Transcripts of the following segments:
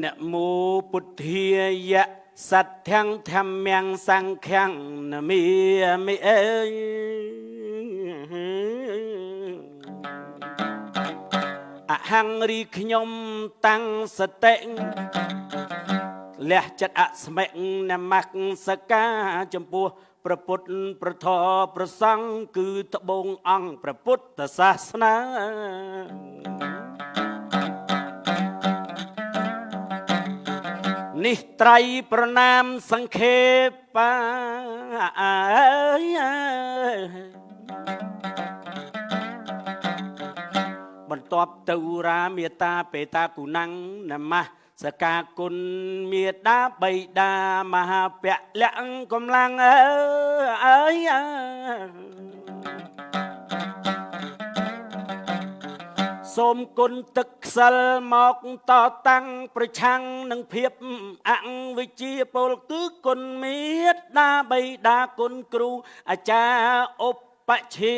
នមោពុទ្ធាយៈសទ្ធាំធម្មំសង្ឃំនមិមិអេអហង្រីខ្ញុំតាំងសតិលះចិត្តអស្មិនមស្ការចំពោះព្រះពុទ្ធប្រធប្រសង្ឃគឺត្បូងអង្គព្រះពុទ្ធសាសនានេះត្រៃប្រណាមសង្ខេបាបន្ទាប់ទៅរាមេតាបេតាគុណੰនមស្ការគុណមេដាបៃតាមហាពលៈកម្លាំងអើយសូមគុណទឹកខ្សិលមកតតាំងប្រឆាំងនឹងភាពអវិជ្ជាពលគឺគុណមេដាបៃតាគុណគ្រូអាចារ្យឧបជា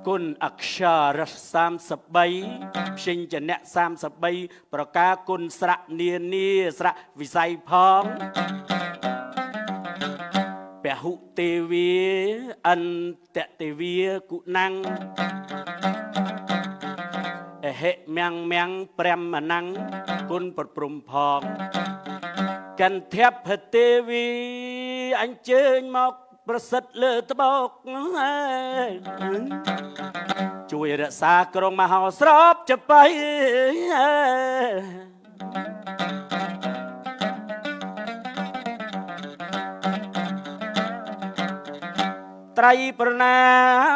គុណអក្សរ33ផ្សេងចនៈ33ប្រការគុណស្រៈនានាស្រៈវិស័យផងពហុទេវីអន្តទេវីគុណੰអហិមៀងមៀងព្រះមណੰគុណប្រព្រំផងកន្ធពទេវីអញ្ជើញមកប្រសិទ្ធលើត្បូកជួយរក្សាក្រុងមហោស្រពចបៃត្រៃប្រណា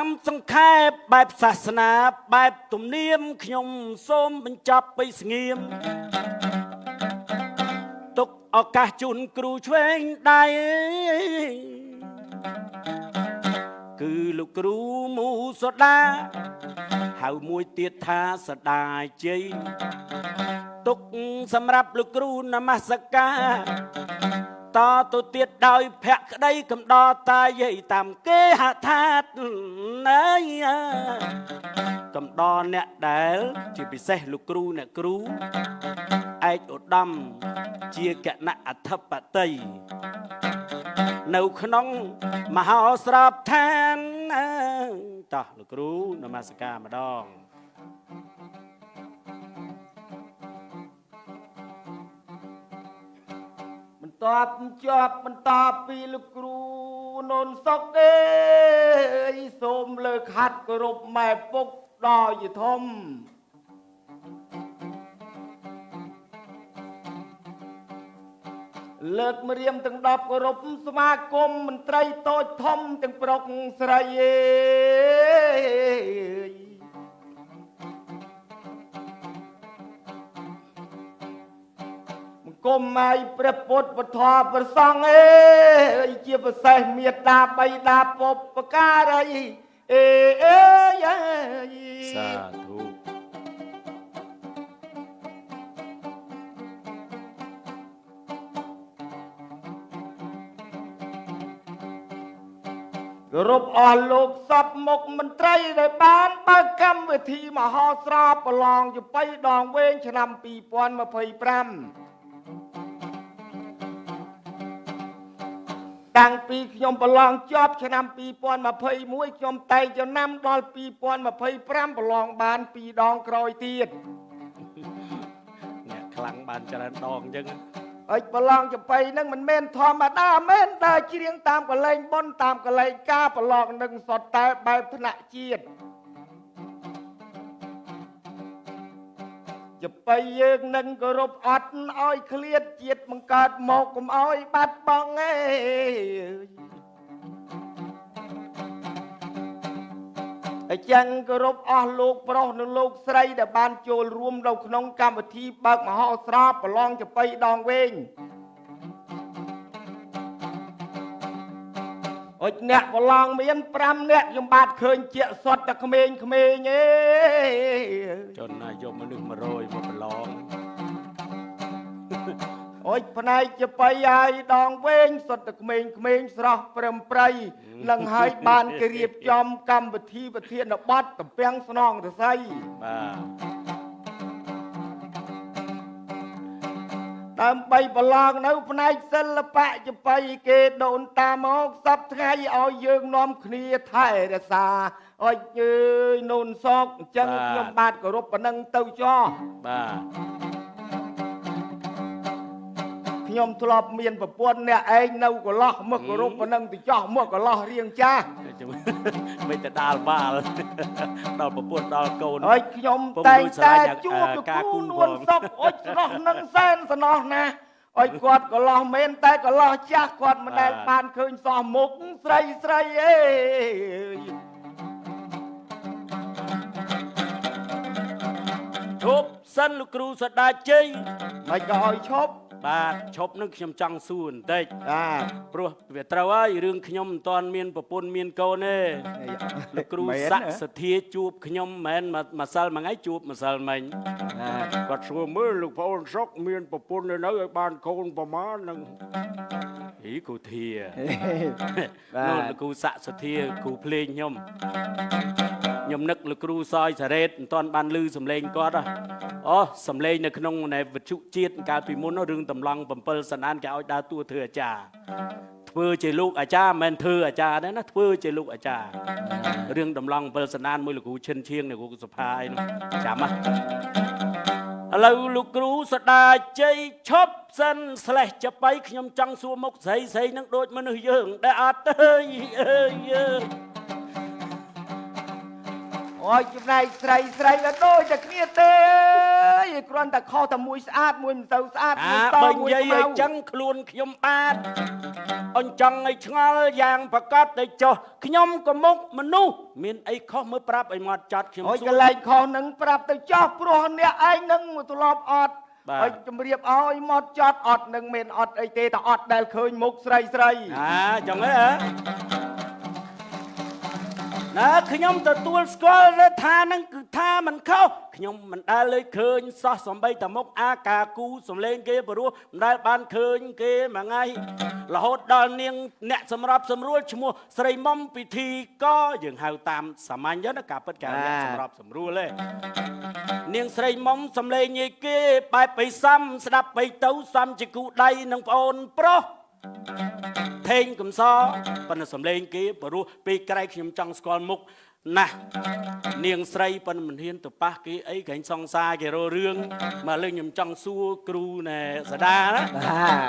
មសង្ខេបបែបសាសនាបែបទំនៀមខ្ញុំសូមបញ្ចប់ពីស្ងៀមទុកឱកាសជូនគ្រូឆ្វេងដៃគឺលោកគ្រូមូសូដាហៅមួយទៀតថាសដាជ័យទុកសម្រាប់លោកគ្រូនមស្ការតទៅទៀតដោយភក្តីកំដរតាយាយតាមគេហដ្ឋានណៃកំដរអ្នកដែលជាពិសេសលោកគ្រូអ្នកគ្រូឯកឧត្តមជាគណៈអធិបតីនៅក្នុងមហោស្រពឋានតោះលោកគ្រូនមស្ការម្ដងបន្ទាប់ជាប់បន្តពីលោកគ្រូននសុកទេសូមលើកហាត់គោរពម៉ែពុកដល់យធំលើកម្រាមទាំង10គោរពសមាគមមន្ត្រីតូចធំទាំងប្រុសស្រីអើយគុំឲ្យព្រះពុទ្ធពធប្រសង្ឃអើយជាពិសេសមេត្តាបៃតាបុព្វការីអេអេយសាធុគោរពអស់លោកសពមុខមន្ត្រីដែលបានបើកកម្មវិធីមហោស្រពប្រឡងជបៃដងវែងឆ្នាំ2025តាំងពីខ្ញុំប្រឡងជាប់ឆ្នាំ2021ខ្ញុំតែងចំណាំដល់2025ប្រឡងបាន2ដងក្រោយទៀតអ្នកខ្លាំងបានច្រើនដងអញ្ចឹងអិចប្រឡងចបៃនឹងមិនមែនធម្មតាមែនដើរច្រៀងតាមកលែងប៉ុនតាមកលែងការប្រឡងនឹងសុទ្ធតែបែបថ្នាក់ជាតិចបៃយើងនឹងគោរពអត់ឲ្យឃ្លាតជាតិបង្កើតមកកុំឲ្យបាត់បង់ឯ អញ្ចឹងគោរពអស់លោកប្រុសនិងលោកស្រីដែលបានចូលរួមនៅក្នុងកម្មវិធីបើកមហោស្រពប្រឡងចាប៉ីដងវែងអុចអ្នកប្រឡងមាន5នាក់ខ្ញុំបាទឃើញជាក់សុតតែក្មេងៗឯងជនណាយកមនុស្ស100មកប្រឡងអុចផ្នែកចាប៉ីហើយដងវែងសុទ្ធតែក្មេងៗស្រស់ព្រឹមព្រៃនឹងហើយបានគេរៀបចំកម្មវិធីប្រធានបទតំពាំងស្នងរស័យបាទដើម្បីប្រឡងនៅផ្នែកសិល្បៈចាប៉ីគេដូនតាមកសប្ថ្ងៃឲ្យយើងនាំគ្នាថែរក្សាអុចអើយនូនសកអញ្ចឹងខ្ញុំបាទគោរពប៉ុណ្ណឹងទៅចោះបាទខ្ញុំធ្លាប់មានប្រពន្ធអ្នកឯងនៅកន្លោះមកគោរពប៉ុណ្ណឹងទៅចោះមកកន្លោះរៀងចាស់មិនទៅដាល់បាល់ដល់ប្រពន្ធដល់កូនហើយខ្ញុំតែងតែជួបលោកគ្រូនួនសុកអុចស្រស់នឹងសែនសំណោះណាអុចគាត់កន្លោះមែនតែកន្លោះចាស់គាត់មិនដែលបានឃើញសោះមុខស្រីស្រីអេឈប់សិនលោកគ្រូសដាជ័យមិនក៏ឲ្យឈប់បាទឈប់នឹងខ្ញុំចង់សួរបន្តិចបាទព្រោះវាត្រូវហើយរឿងខ្ញុំមិនទាន់មានប្រពន្ធមានកូនទេលោកគ្រូស័ក្តិសទ្ធាជួបខ្ញុំមិនមែនម្សិលមួយថ្ងៃជួបម្សិលមិញគាត់សួរមើលលោកប្អូនសុកមានប្រពន្ធនៅឲ្យបានកូនប្រមាណនឹងអីគ្រូធាបាទលោកគ្រូស័ក្តិសទ្ធាគ្រូភ្លេងខ្ញុំនឹកលោកគ្រូសយសារ៉េតមិនទាន់បានឮសំឡេងគាត់អូសំឡេងនៅក្នុងវិទ្យុជាតិកាលពីមុនរឿងតម្លង់7សណ្ដានគេឲ្យដើរតួធ្វើអាចារ្យធ្វើជាលោកអាចារ្យមិនមែនធ្វើអាចារ្យទេណាធ្វើជាលោកអាចារ្យរឿងតម្លង់7សណ្ដានមួយលោកគ្រូឈិនឈៀងលោកគ្រូសុផាអីនោះចាំហ៎ឥឡូវលោកគ្រូសដាជ័យឈប់សិនស្លេះចាប៉ីខ្ញុំចង់សួរមុខស្រីស្រីនឹងដូចមនុស្សយើងដែលអត់ទេអើយអូយចំណែកស្រីស្រីក៏ដូចតែគ្នាទេគ្រាន់តែខុសតែមួយស្អាតមួយមិនទៅស្អាតមួយតមួយខ្មៅបើនិយាយអញ្ចឹងខ្លួនខ្ញុំបាទអញ្ចឹងឲ្យឆ្ងល់យ៉ាងប្រកាសទៅចុះខ្ញុំក៏មុខមនុស្សមានអីខុសមើលប្រាប់ឲ្យមកចត់ខ្ញុំសួរអូយកន្លែងខុសនឹងប្រាប់ទៅចុះព្រោះអ្នកឯងនឹងត្រឡប់អត់ឲ្យជំរាបឲ្យមកចត់អត់នឹងមានអត់អីទេតែអត់ដែលឃើញមុខស្រីស្រីអាចឹងហ៎ណាខ្ញុំទទួលស្គាល់ថានឹងគឺថាមិនខុសខ្ញុំមិនដែលលើឃើញសោះសំបីតែមុខអាកាគូសំលេងគេព្រោះមិនដែលបានឃើញគេមួយថ្ងៃរហូតដល់នាងអ្នកសម្របសម្រួលឈ្មោះស្រីមុំពិធីក៏យើងហៅតាមសាមញ្ញណាការពិតគេអ្នកសម្របសម្រួលទេនាងស្រីមុំសំលេងញីគេបែបបៃសំស្ដាប់បៃទៅសំជាគូដៃនឹងប្អូនប្រុសថេងកំសប៉ុន្តែសំលេងគេព្រោះពេលក្រែខ្ញុំចង់ស្គាល់មុខណាស់នាងស្រីប៉ុន្តែមិនហ៊ានទៅប៉ះគេអីក្រែងសង្សារគេរករឿងមកលើខ្ញុំចង់សួរគ្រូណែសដាណា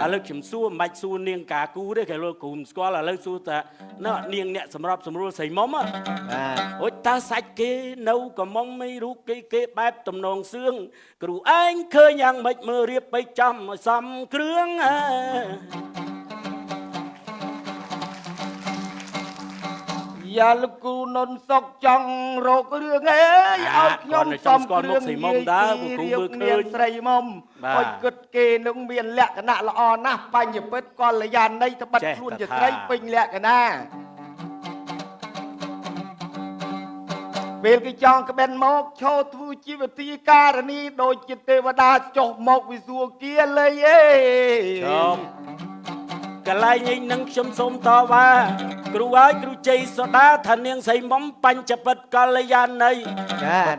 ឥឡូវខ្ញុំសួរមិនបាច់សួរនាងកាគូទេគេលោកគ្រូមិនស្គាល់ឥឡូវសួរថានាងអ្នកសម្របសម្រួលស្រីមុំបាទអូយតើសាច់គេនៅកំមុំមិនរូបគេគេបែបតំណងសឿងគ្រូឯងឃើញយ៉ាងម៉េចមើលរៀបបៃចំឲ្យសមគ្រឿងយ៉ាលោកគ្រូនុនសុកចង់រករឿងអេឲ្យខ្ញុំសំគ្រឿងស្រីមុំដើគ្រូមើលឃើញស្រីមុំឲ្យគិតគេនឹងមានលក្ខណៈល្អណាស់បញ្ញពិតកល្យាណីត្បិតខ្លួនជាស្រីពេញលក្ខណៈពេលគេចង់ក្បិនមកឈោធ្វើជីវទីការនីដូចជាទេវតាចុះមកវិសួរគាលីអេជុំកន្លែងនេះនឹងខ្ញុំសូមតវ៉ាគ្រូហើយគ្រូជ័យសូដាថានាងស្រីមុំបញ្ចពិតកល្យាណី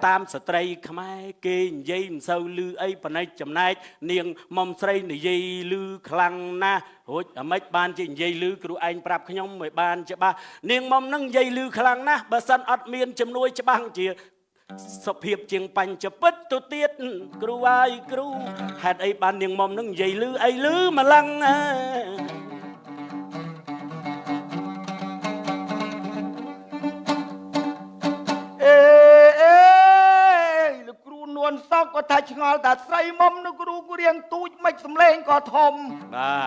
តាមស្ត្រីខ្មែរគេនិយាយមិនសូវឮអីបណិចចំណែកនាងមុំស្រីនិយាយឮខ្លាំងណាស់រួចអាម៉េចបានជានិយាយឮគ្រូឯងប្រាប់ខ្ញុំមិនបានច្បាស់នាងមុំនឹងនិយាយឮខ្លាំងណាស់បើសិនអត់មានជំនួយច្បាស់ជាសុភាពជាងបញ្ចពិតទៅទៀតគ្រូហើយគ្រូហេតុអីបាននាងមុំនឹងនិយាយឮអីឮម្លឹងអេអេលោកគ្រូនួនសោកក៏ថាឆ្ងល់តែស្រីមុំនៅគ្រូរៀងទូចមិនសំលេងក៏ធំបា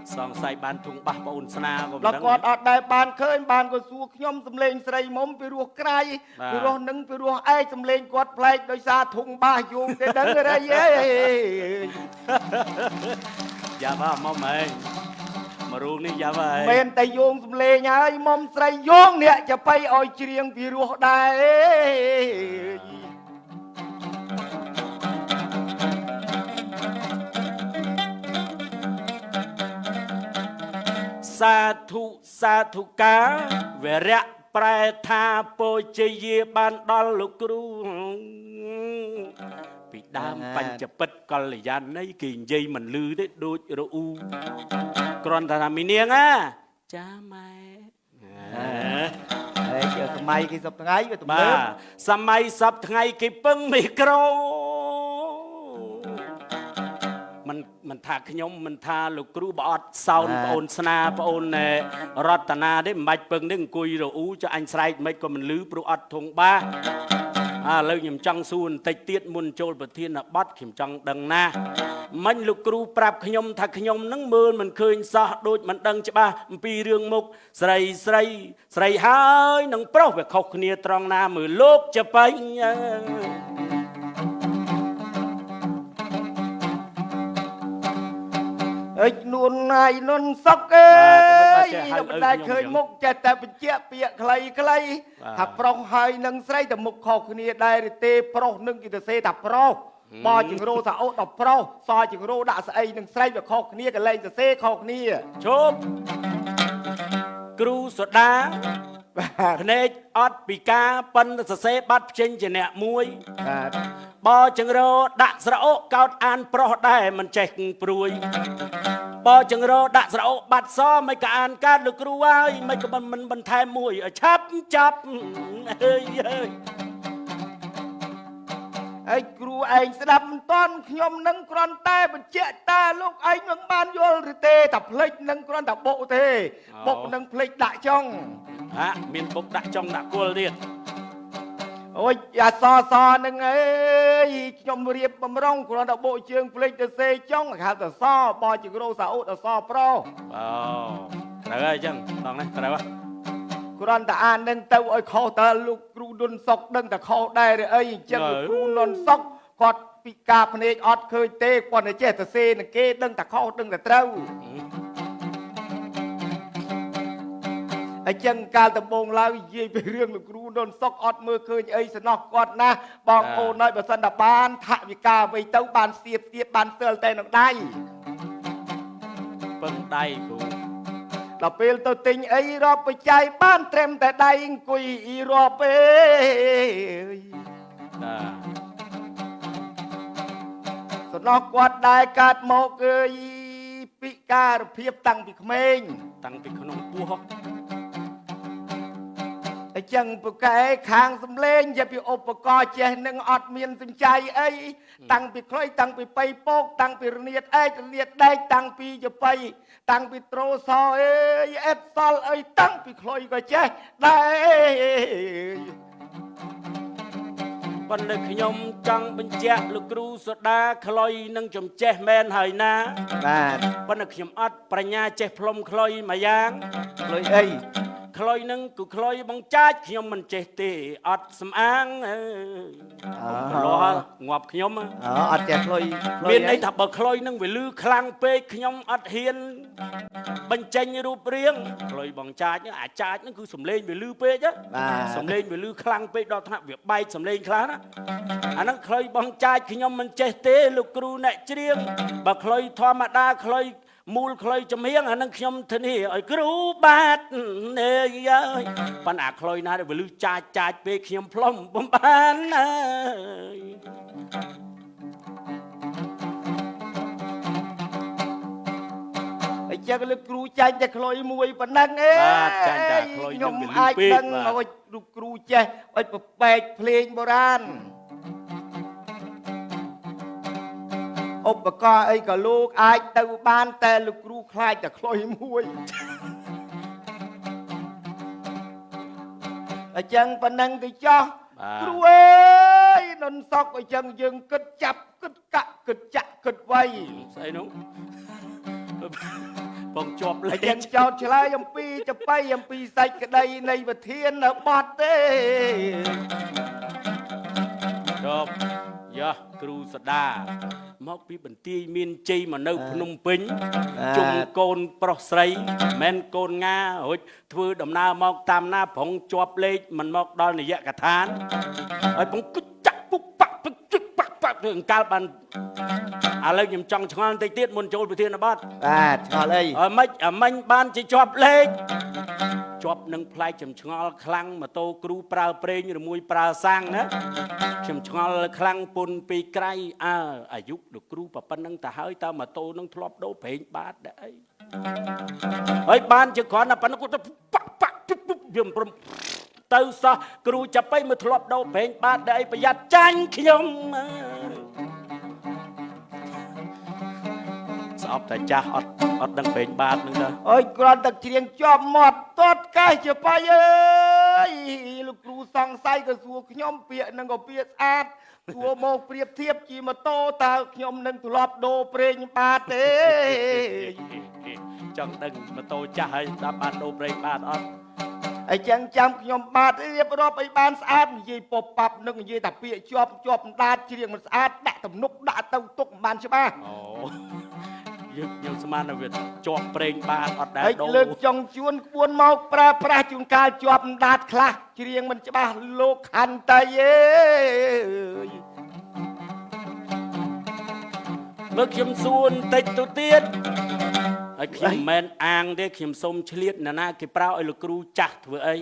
ទ សង្ស័យបានធុងបាសប្អូនស្នាក៏មិន ដល់ ដឹង គាត់អត់ដែលបានឃើញបានក៏សួរខ្ញុំសំលេងស្រីមុំពីរោះក្រៃ បាទ ពីរោះនឹងពីរោះឯងសំលេងគាត់ប្លែកដោយសារធុងបាសយងទេដឹងរៃអេ យ៉ាប់ហ่ะមុំហេមករោងនេះយ៉ាប់ហើយ មែនតែយងសំលេងហើយមុំស្រីយងអ្នកចបៃឲ្យច្រៀងពីរោះដែរ សាធុសាធុកាវរៈប្រែថាពោជយាបានដល់លោកគ្រូពីដើមបញ្ចពិតកល្យាណីគេនិយាយមិនលឺទេដូចរអ៊ូគ្រាន់តែថាមីនាងណាចាម៉ែ ហើយជាសម័យគេសប្ថ្ងៃវាទំ បា នើប ទសម័យសប្ថ្ងៃគេពឹងមីក្រូមិនមិនថាខ្ញុំមិនថាលោកគ្រូបើអត់សោនប្អូនស្នាប្អូនណែរតនាទេមិនបាច់ពឹងទេអង្គុយរអ៊ូចុះអញស្រែកមិនក៏មិនលឺព្រោះអត់ធុងបាសអាឥឡូវខ្ញុំចង់សួរបន្តិចទៀតមុនចូលប្រធានបទខ្ញុំចង់ដឹងណាស់មិញលោកគ្រូប្រាប់ខ្ញុំថាខ្ញុំនឹងមើលមិនឃើញសោះដូចមិនដឹងច្បាស់អំពីរឿងមុខស្រីស្រីស្រីហើយនឹងប្រុសវាខុសគ្នាត្រង់ណាមើលលោកចបិញ អិចនួនណាយនុនសុកអើយមិនដែលឃើញមុខចេះតែបញ្ជាក់ពាក្យខ្លីខ្លីថាប្រុសហើយនឹងស្រីតែមុខខុសគ្នាដែរឬទេប្រុសនឹងគេទៅសេថាប្រុសបចង្រោថាអូដល់ប្រុសសចង្រោដាក់ស្អីនឹងស្រីវាខុសគ្នាកលែងសរសេរខុសគ្នា ឈប់គ្រូសូដា បាទ ភ្នែកអត់ពីការប៉ិនសរសេរបាត់ផ្ចេញជាអ្នកមួយ បាទ បចង្រោដាក់ស្រអូកោតអានប្រុសដែរមិនចេះព្រួយបចង្រោដាក់ស្រអូបាត់សមិនក៏អានកាត់លោកគ្រូហើយមិនក៏មិនបន្ថែមមួយឲ្យឆាប់ចាប់អើយអើយ ហើយគ្រូឯងស្ដាប់មិនតាន់ខ្ញុំនឹងគ្រាន់តែបញ្ជាក់តាលោកឯងនឹងបានយល់ឬទេតែភ្លេចនឹងគ្រាន់តែបុកទេបុកនឹងភ្លេចដាក់ចុង ហាមានបុកដាក់ចុងដាក់គល់ទៀត អូយអាសសនឹងអើយខ្ញុំរៀបបំរុងគ្រាន់តែបុកជើងភ្លេចទៅសេចុងគេហៅថាសបចង្រោសាអូតអសប្រុស អូត្រូវហើយអញ្ចឹងដងនេះត្រូវហើយ គ្រាន់តែអាននឹងទៅឲ្យខុសតើលោកគ្រូនុនសុកដឹងតែខុសដែរឬអីអញ្ចឹងលោកគ្រូនុនសុកគាត់ពិការភ្នែកអត់ឃើញទេគាត់តែចេះតែសេនឹងគេដឹងតែខុសដឹងតែត្រូវអញ្ចឹងកាលដំបូងឡើយនិយាយពីរឿងលោកគ្រូនុនសុកអត់មើលឃើញអីសំណោះគាត់ណាស់បងប្អូនហើយបើសិនតែបានថវិកាអ្វីទៅបានសៀបសៀបបានស្ទើរតែនឹងដៃ ពឹងដៃគ្រូ ដល់ពេលទៅទិញអីរាប់បច្ច័យបានត្រឹមតែដៃអង្គុយអ៊ីរាប់ទេ បាទ សំណោះគាត់ដែរកាត់មកអើយពិការភាពតាំងពីក្មេង តាំងពីក្នុងពោះ អញ្ចឹងពូកែខាងសំលេងនិយាយពីឧបករណ៍ចេះនឹងអត់មានសំចៃអីតាំងពីខ្លុយតាំងពីបៃពោកតាំងពីរនាតឯករនាតដែកតាំងពីចបៃតាំងពីត្រូសអើយអេតសល់អីតាំងពីខ្លុយក៏ចេះដែរ ប៉ុន្តែខ្ញុំចង់បញ្ជាក់លោកគ្រូសូដាខ្លុយនឹងចំចេះមែនហើយណា បាទ ប៉ុន្តែខ្ញុំអត់ប្រាជ្ញាចេះផ្លុំខ្លុយមួយយ៉ាង ខ្លុយអី ខ្លុយនឹងគឺខ្លុយបង្ចាច់ខ្ញុំមិនចេះទេអត់សំអាងអើយប្រលោះងាប់ខ្ញុំ អូអត់ចេះខ្លុយ មានន័យថាបើខ្លុយនឹងវាលឺខ្លាំងពេកខ្ញុំអត់ហ៊ានបញ្ចេញរូបរាងខ្លុយបង្ចាច់ហ្នឹងអាចចាច់ហ្នឹងគឺសំលេងវាលឺពេកណា បាទ សំលេងវាលឺខ្លាំងពេកដល់ថ្នាក់វាបែកសំលេងខ្លះណាអាហ្នឹងខ្លុយបង្ចាច់ខ្ញុំមិនចេះទេលោកគ្រូអ្នកច្រៀងបើខ្លុយធម្មតាខ្លុយមូលខ្លុយចំហៀងអានឹងខ្ញុំធានាឲ្យគ្រូបាទនេះយើយប៉ុន្តែអាខ្លុយណាដែលវាលឺចាចចាចពេកខ្ញុំផ្លុំបំបានអើយ អញ្ចឹងលោកគ្រូចាញ់តែខ្លុយមួយប៉ុណ្ណឹងអេ បាទចាញ់តែខ្លុយ ខ្ញុំ នឹងវាលឺ អាច ពេក ដឹង បាទ ឲ្យលោកគ្រូចេះឲ្យប្របែកភ្លេងបុរាណឧបករណ៍អីក៏លោកអាចទៅបានតែលោកគ្រូខ្លាចតែខ្លុយមួយអញ្ចឹងប៉ុណ្ណឹងទៅចោះ បាទ គ្រូអើយនុនសុកអញ្ចឹងយើងគិតចាប់គិតកាក់គិតចាក់គិតវៃ ស្អីនោះ បងជាប់លេ អញ្ចឹ ខ ងចោតឆ្លើយអំពីចបៃអំពីសាច់ក្តីនៃវិធានបទទេ ជាប់យ៉ាគ្រូសដាមកពីបន្ទាយមានជ័យមកនៅភ្នំពេញជុំកូនប្រុសស្រីមិនកូនងារួចធ្វើដំណើរមកតាមណាប្រងជាប់លេខមិនមកដល់នយកឋានហើយប្រងគិតចាក់ពុកបាក់ពុកជឹកបាក់បាក់ទៅអង្កាលបានឥឡូវខ្ញុំចង់ឆ្ងល់បន្តិចទៀតមុនចូលប្រធានបទ បាទឆ្ងល់អី អើមិនអាមិញបានជាជាប់លេខជាប់នឹងផ្លែកចំឆ្ងល់ខ្លាំងម៉ូតូគ្រូប្រើប្រេងឬមួយប្រើសាំងណាខ្ញុំឆ្ងល់ខ្លាំងពុនពីក្រៃអើអាយុលោកគ្រូប៉ុណ្្នឹងទៅហើយតើម៉ូតូនឹងធ្លាប់ដូរប្រេងបាតដែរអីហើយបានជាគ្រាន់តែប៉ុណ្្នឹងគាត់ទៅប៉ាក់ប៉ាក់ពុបពុបវាមិនព្រមទៅសោះគ្រូចាប់ไปមើលធ្លាប់ដូរប្រេងបាតដែរអីប្រយ័ត្នចាញ់ខ្ញុំអើយស្អប់តែចាស់អត់អត់ដឹងប្រេងបាតហ្នឹងទៅ អើយគ្រាន់តែច្រៀងជាប់មាត់ទាត់កេះចបៃអើយលោកគ្រូសង្ស័យក៏សួរខ្ញុំពាក្យហ្នឹងក៏ពាក្យស្អាតសួរមកប្រៀបធៀបជាម៉ូតូតើខ្ញុំនឹងធ្លាប់ដូរប្រេងបាទទេ ចង់ដឹងម៉ូតូចាស់ហើយស្ដាប់បានដូរប្រេងបាតអត់ អញ្ចឹងចាំខ្ញុំបាទរៀបរាប់ឲ្យបានស្អាតនិយាយពពប៉ាប់នឹងនិយាយតែពាក្យជាប់ជាប់អណ្ដាតច្រៀងមិនស្អាតដាក់ទំនុកដាក់ទៅទុកមិនបានច្បាស់ អូយើងខ្ញុំស្មានថាវាជាប់ប្រេងបាតអត់ដែល ហើយ ដូរ លើកចុងជួនក្បួនមកប្រើប្រាស់ជួនកាលជាប់អណ្ដាតខ្លះច្រៀងមិនច្បាស់លោកខន្តីអើយ មើលខ្ញុំសួរបន្តិចទៅទៀតហើយខ្ញុំមិនមែនអាងទេខ្ញុំសុំឆ្លៀតណានាគេប្រើឲ្យលោកគ្រូចាស់ធ្វើអី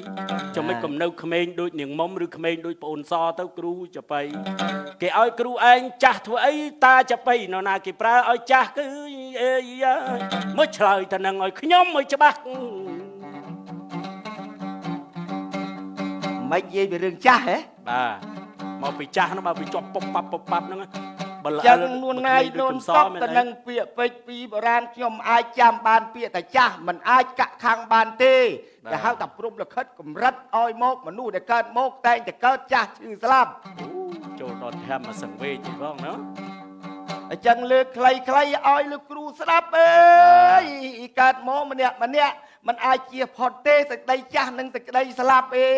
ចាំមិនកំនៅក្មេងដូចនាងមុំឬក្មេងដូចប្អូនសទៅគ្រូចបៃគេឲ្យគ្រូឯងចាស់ធ្វើអីតាចបៃនរណាគេប្រើឲ្យចាស់គឺអេយ៉ាមើលឆ្លើយទៅនឹងឲ្យខ្ញុំឲ្យច្បាស់ មិននិយាយពីរឿងចាស់ហ៎ បាទមកពីចាស់ហ្នឹងបើពីជាប់ពុបប៉ាប់ពុបប៉ាប់ហ្នឹងបើល្អ ចឹងនួនណាយ ដូច នួន កំស សក់ មែនអី ទៅនឹងពាក្យពេចន៍ពីបុរាណខ្ញុំអាចចាំបានពាក្យតែចាស់មិនអាចកាក់ខាងបានទេគេហៅថាព្រំលិខិតកម្រិតឲ្យមកមនុស្សដែលកើតមកតែងតែកើតចាស់ឈឺស្លាប់ អូចូលដល់ធម្មសង្វេគឯផងណា អញ្ចឹងលើកខ្លីៗឲ្យលោកគ្រូស្ដាប់អើយកើតមកម្នាក់ម្នាក់มันអាចជាផុតទេសេចក្តីចាស់និងសេចក្តីស្លាប់អេ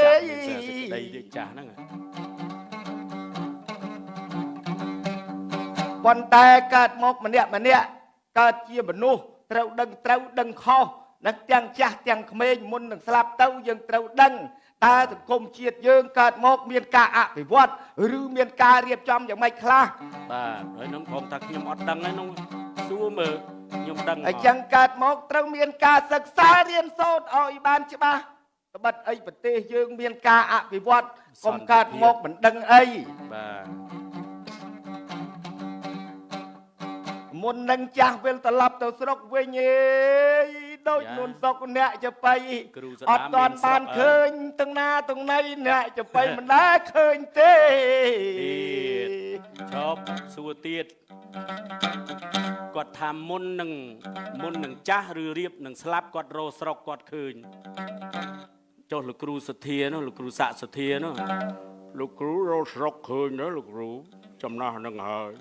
ចាស់ យ មានសេចក្តីទៀតចាស់ហ្នឹង ប៉ុន្តែកើតមកម្នាក់ម្នាក់កើតជាមនុស្សត្រូវដឹងត្រូវដឹងខុសនិងទាំងចាស់ទាំងក្មេងមុននឹងស្លាប់ទៅយើងត្រូវដឹងតើសង្គមជាតិយើងកើតមកមានការអភិវឌ្ឍឬមានការរៀបចំយ៉ាងម៉េចខ្លះ បាទហើយនឹងព្រមថាខ្ញុំអត់ដឹងហ្នឹងសួរមើលខ្ញុំដឹង អញ្ចឹងកើតមកត្រូវមានការសិក្សារៀនសូត្រឲ្យបានច្បាស់ត្បិតអីប្រទេសយើងមានការអភិវឌ្ឍកុំកើតមកមិនដឹងអី បាទ មុននឹងចាស់វិលត្រឡប់ទៅស្រុកវិញអេយដូចនួនសុកអ្នកចបៃ គ្រូស អ ដា ត់តាន់បានឃើញទាំងណាទាំងណីអ្នកចបៃមិនដែលឃើញទេ ទៀតឈប់សួរទៀតគាត់ថាមុននឹងមុននឹងចាស់ឬរៀបនឹងស្លាប់គាត់រកស្រុកគាត់ឃើញចុះលោកគ្រូសធានោះលោកគ្រូសាក់សធានោះលោកគ្រូរកស្រុកឃើញណាលោកគ្រូចំណាស់ហ្នឹងហើយ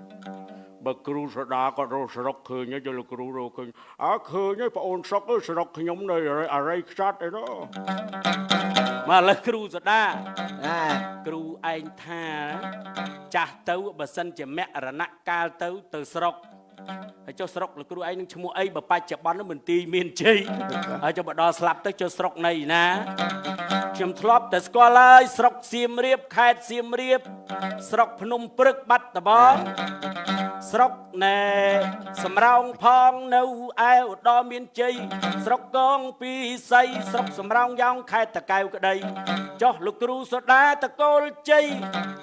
បើគ្រូសដាគាត់រកស្រុកឃើញចុះលោកគ្រូរកឃើញអើឃើញហើយប្អូនស្រុកអើយស្រុកខ្ញុំនៅអរិយខ្ចាត់អីនោះមកឥឡូវគ្រូសដា អា គ្រូឯងថាចាស់ទៅបើសិនជាមរណកាលទៅទៅស្រុកហើយចុះស្រុកលោកគ្រូឯងនឹងឈ្មោះអីបើបច្ចុប្បន្ននោះមន្ទីរមានជ័យហើយចុះបើដល់ស្លាប់ទៅចុះស្រុកនៃណាខ្ញុំធ្លាប់តែស្គាល់ហើយស្រុកសៀមរាបខេត្តសៀមរាបស្រុកភ្នំព្រឹកបាត់ដំបងស្រុកណែសំរោងផងនៅឯឧត្តរមានជ័យស្រុកកងពីសីស្រុកសំរោងយ៉ងខេត្តតាកែវក្តីចុះលោកគ្រូសូដាតកូលជ័យ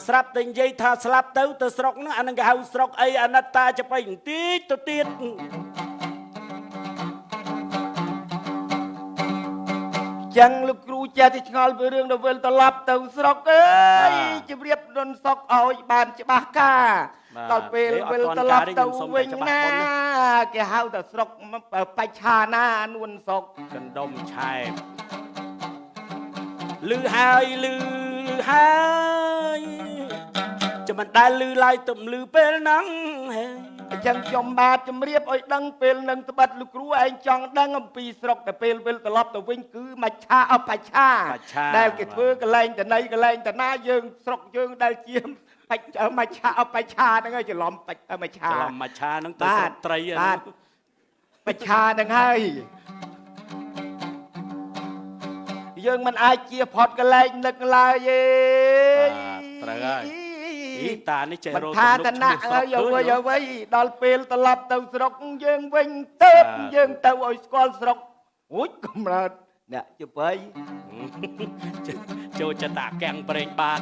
ស្រាប់តែនិយាយថាស្លាប់ទៅទៅស្រុកហ្នឹងអាហ្នឹងគេហៅស្រុកអីអនត្តាចបៃបន្តិចទៅទៀត ចឹងលោកគ្រូចេះតែឆ្ងល់ពីរឿងដល់វិលត្រឡប់ទៅស្រុកអើយជម្រាបដុនសុកឲ្យបានច្បាស់ការដល់ពេលវិលត្រឡប់ទៅវិញណាគេហៅថាស្រុកបច្ឆាណានួនសុក កណ្ដុំឆែបលឺហើយលឺហើយច ចាំមិនដែលលឺឡើយទៅលឺពេលហ្នឹងហេ អញ្ចឹងខ្ញុំបាទជម្រាបឲ្យដឹងពេលនឹងត្បិតលោកគ្រូឯងចង់ដឹងអំពីស្រុកតែពេលវិលត្រឡប់ទៅវិញគឺមច្ឆាអបច្ឆាដែលគេធ្វើកលែងតន័យកលែងតណាយើងស្រុកយើងដែលជាបច្មច្ឆាអបច្ឆាហ្នឹងហើយច្រឡំបច្មច្ឆាច្រឡំមច្ឆាហ្នឹងទៅស្រុកត្រីហ្នឹងបច្ឆាហ្នឹងហើយយើងមិនអាចជាផុតកលែងនឹកឡើយទេត្រូវហើយអីតានេះចេះរកទំនុកឈ្មោះស្រុកហើយអ្វីដល់ពេលត្រឡប់ទៅស្រុកយើងវិញទៅយើងទៅឲ្យស្គាល់ស្រុកអូយកំរើតអ្នកជបីចូលចិត្តតាកាំងប្រេងបាទ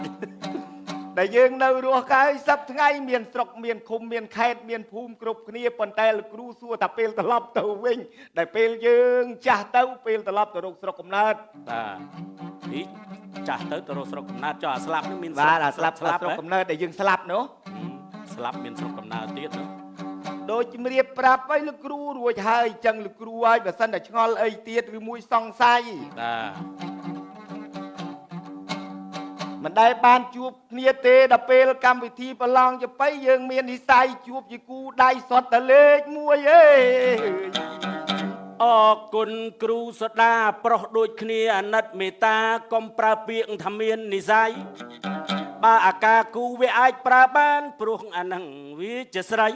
ដែលយើងនៅរស់កាយសប្ថ្ងៃមានស្រុកមានឃុំមានខេត្តមានភូមិគ្រប់គ្នាប៉ុន្តែលោកគ្រូសួរថាពេលត្រឡប់ទៅវិញដែលពេលយើងចាស់ទៅពេលត្រឡប់ទៅរកស្រុកកំណើតបាទនេះចាស់ទៅទៅរកស្រុកកំណើតចុះអាស្លាប់នេះមានបាទអាស្លាប់ស្រុកកំណើតដែលយើងស្លាប់នោះស្លាប់មានស្រុកកំណើតទៀតនោះដូចជំរាបប្រាប់ឲ្យលោកគ្រូរួចហើយអញ្ចឹងលោកគ្រូហើយបើសិនតែឆ្ងល់អីទៀតឬមួយសង្ស័យបាទមិនដែលបានជួបគ្នាទេដល់ពេលកម្មវិធីប្រឡងចបៃយើងមាននិស័យជួបជាគូដៃសុទ្ធតែលេខមួយអេអរគុណគ្រូសដាប្រុសដូចគ្នាអាណិតមេត្តាកុំប្រើពាក្យថាមាននិស័យបើអាការគូវាអាចប្រើបានព្រោះអានឹងវាជាស្រី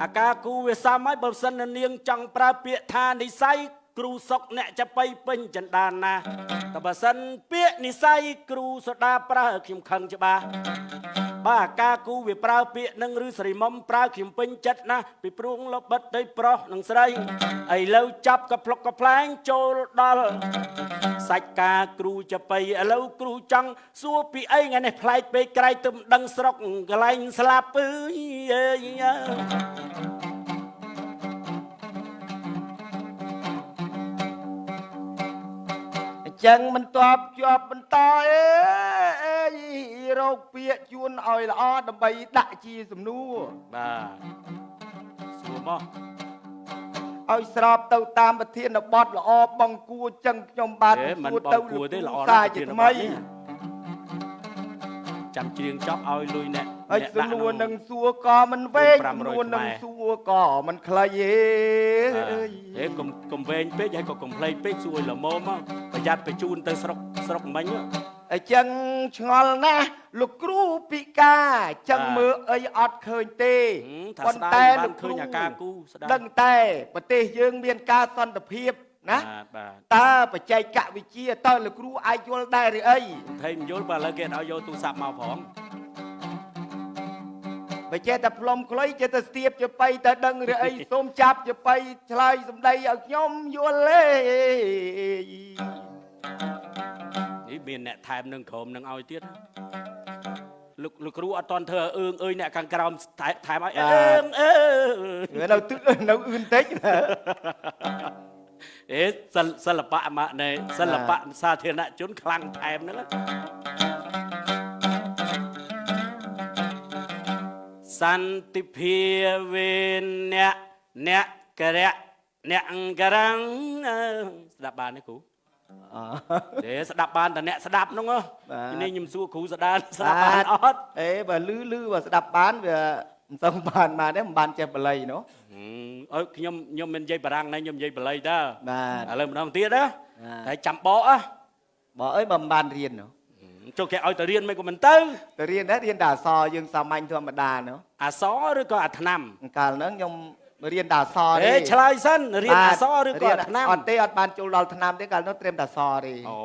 អាការគូវាសមហើយបើសិននាងចង់ប្រើពាក្យថានិស័យគ្រូសុកអ្នកចបៃពេញចិន្តាណាតែបើសិនពាក្យនិស័យគ្រូសដាប្រើខ្ញុំខឹងច្បាស់បាទការគូវាប្រើពាក្យនឹងឬស្រីមុំប្រើខ្ញុំពេញចិត្តណាស់ពីព្រោះលបិតទៅប្រុសនិងស្រីឥឡូវចាប់កប្លុកកប្លែងចូលដល់សាច់ការគ្រូចបៃឥឡូវគ្រូចង់សួរពីអីថ្ងៃនេះប្លែកពេកក្រៃទៅមិនដឹងស្រុកកន្លែងស្លាប់អើយចឹងមិនតបជាប់បន្តអេរកពាក្យជួនឲ្យល្អដើម្បីដាក់ជាសំណួរបាទសួរមកឲ្យស្របទៅតាមប្រធានបទល្អបងគួរចឹងខ្ញុំបាទសួរទៅគួរទេល្អណាស់ជាថ្មីចាំច្រៀងចប់ឲ្យលុយអ្នកហើយសំណួរនឹងសួរក៏មិនវែងសំណួរនឹងសួរក៏មិនខ្លីទេហេកុំវែងពេកហើយក៏កុំភ្លេចពេកសួរឲ្យល្មមមកប្រយ័ត្នបញ្ជូនទៅស្រុកមិញអញ្ចឹងឆ្ងល់ណាស់លោកគ្រូពិការចឹងមើលអីអត់ឃើញទេប៉ុន្តែលោកឃើញអាការគូស្ដាប់ដឹងតែប្រទេសយើងមានការសន្តិភាពណាតើបច្ចេកវិទ្យាតើលោកគ្រូអាចយល់ដែរឬអីថៃមិនយល់បើឥឡូវគេឲ្យយកទូរស័ព្ទមកផងបើចេះតែផ្លុំខ្លុយចេះតែស្ទាបជាបៃតែដឹងឬអីសូមចាប់ជាបៃឆ្លើយសម្ដីឲ្យខ្ញុំយល់ទេនេះមានអ្នកថែមនឹងក្រុមនឹងឲ្យទៀតលោកគ្រូអត់តន់ធ្វើអឿងអើយអ្នកខាងក្រោមថែមឲ្យអឿងអើនៅទឹកនៅអឿនតិចអេសិល្បៈមកណែសិល្បៈសាធារណជនខ្លាំងថែមហ្នឹងសន្តិភាវេអ្នកអ្នកករៈអ្នកកាំងស្ដាប់បានទេគ្រូទេស្ដាប់បានតែអ្នកស្ដាប់ហ្នឹងនេះខ្ញុំសួរគ្រូស្ដាប់ស្ដាប់បានអត់អេបើលឺលឺបើស្ដាប់បានវាមិនសូវបានបានទេមិនបានចេះបាលីនោះអើខ្ញុំមិននិយាយបារាំងណាខ្ញុំនិយាយបាលីតើបាទឥឡូវម្ដងទៀតណាតែចាំបកហ៎បកអើយបើមិនបានរៀននោះចុះគេឲ្យទៅរៀនមិនក៏មិនទៅទៅរៀនដែររៀនតែអសយើងសាមញ្ញធម្មតានោះអសឬក៏អាថ្នាំកាលហ្នឹងខ្ញុំរៀនតែអសទេអេឆ្លើយសិនរៀនអសឬក៏អាថ្នាំអត់ទេអត់បានចូលដល់ថ្នាំទេកាលនោះត្រឹមតែអសទេអូ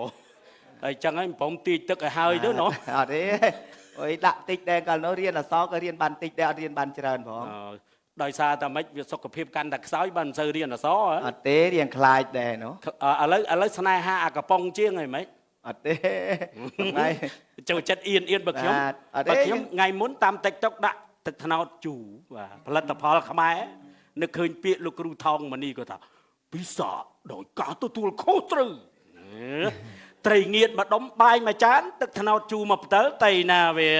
ហើយចឹងហើយបំទាចទឹកឲ្យហើយទៅណោះអត់ទេអុយដាក់តិចដែរកាលនោះរៀនអសក៏រៀនបានតិចដែរអត់រៀនបានច្រើនផងដោយសារតែម៉េចវាសុខភាពកាន់តែខ្សោយបានមិនសូវរៀនអសអត់ទេរៀនខ្លាចដែរណោះឥឡូវស្នេហាអាកំប៉ុងជាងហីម៉េចអត់ទេថ្ងៃចូលចិត្តអៀនអៀនបើខ្ញុំបើខ្ញុំថ្ងៃមុនតាម TikTok ដាក់ទឹកត្នោតជូរបាទផលិតផលខ្មែរនឹកឃើញពាក្យលោកគ្រូថងមនីក៏ថាពិសាដោយការទទួលខុសត្រូវត្រីងៀតមួយដុំបាយមួយចានទឹកត្នោតជូរមួយផ្តិលតៃណាវា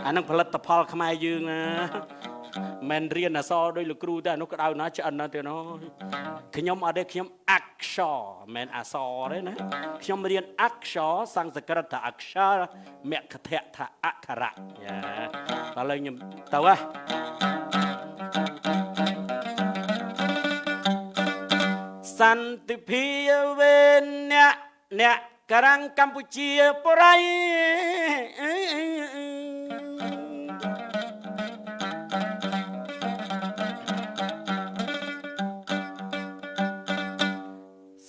អានឹងផលិតផលខ្មែរយើងណា មិនរៀនអសរដោយលោកគ្រូទេអានោះក្តៅណាស់ឆ្អិនណាស់ទេណូខ្ញុំអត់ទេខ្ញុំអក្សរមិនអសរទេណាខ្ញុំរៀនអក្សរសំស្ក្រឹតថាអក្សរមគ្គធៈថាអក្ខរៈយ៉ាតើឥឡូវខ្ញុំទៅហ៎សន្តិភាពវេនអ្នកអ្នកកាំងកម្ពុជាបរិយ